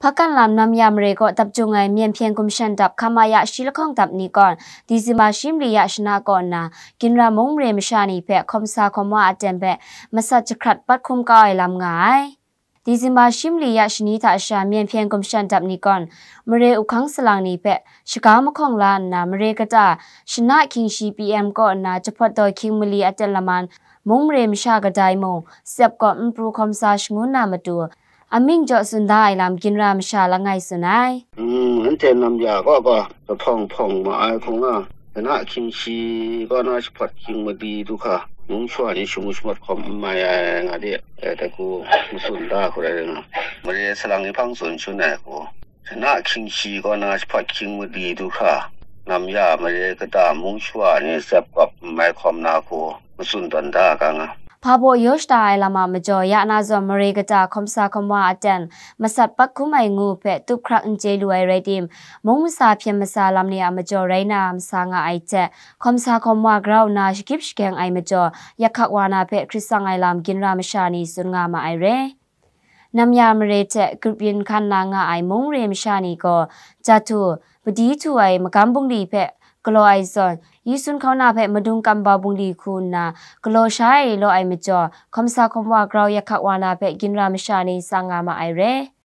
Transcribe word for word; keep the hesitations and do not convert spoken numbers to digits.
Akan lam nam ya mare kaw dap jung ai Myen Hpyen Gumshan Dap hkam a ya shi lahkawng dap ni gawn, Disemba shi mali ya shana kaw nna, Ginra mung mare masha ni hpe hkawm sa hkawm wa aten hpe masat jahkrat pat hkum kau ai lam nga ai. Disemba shi mali ya shani hta sha Myen Hpyen Gumshan Dap ni gawn, mare uhkang salang ni hpe shaga mahkawng la nna, mare kata shana hkying shi P M kaw nna jahpawt daw hkying mali aten laman, mung mare masha kadai mung, tsep kawp npru hkawm sa shangun na matu, amying jaw tsun da ai lam Ginra masha langai tsun ai. Mm, anhte nam ya kaw gaw, lahpawng hpawng ma ai hku nga, shana hkying shi kaw na jahpawt hkying mali du hkra, mung shawa ni shamu shamawt hkawm n mai ai nga de, eh, dai hku matsun da hku rai nga, mare salang ni hpang tsun shun ai hku, shana hkying shi kaw na jahpawt hkying mali du hkra, nam ya mare kata mung shawa ni tsep kawp n mai hkawm na hku, matsun tawn da ga nga. Hpa baw yaw shada ai lam a majaw, ya na zawn mare kata hkawm sa hkawm wa aten masat pat hkum ai ngu hpe tup hkrak n chye lu ai rai tim, mung masa hpyen masa lam ni a majaw rai na masa nga ai hte, hkawm sa hkawm wa grau nna shagyip shagyeng ai majaw, yak hkak wa na hpe hkrit tsang ai lam Ginra masha ni tsun nga ma ai re. Nam ya mare hte grup yin hkan na nga ai mung mare masha ni gaw, jahtu, padi htu ai magam bungli hpe galaw ai zawn, yi sun hkauna hpe madung kambau bungli hku nna, galaw sha ai law ai majaw, hkawm sa hkawm wa grau yak hkak wa na hpe Ginra masha ni tsang nga ma ai re.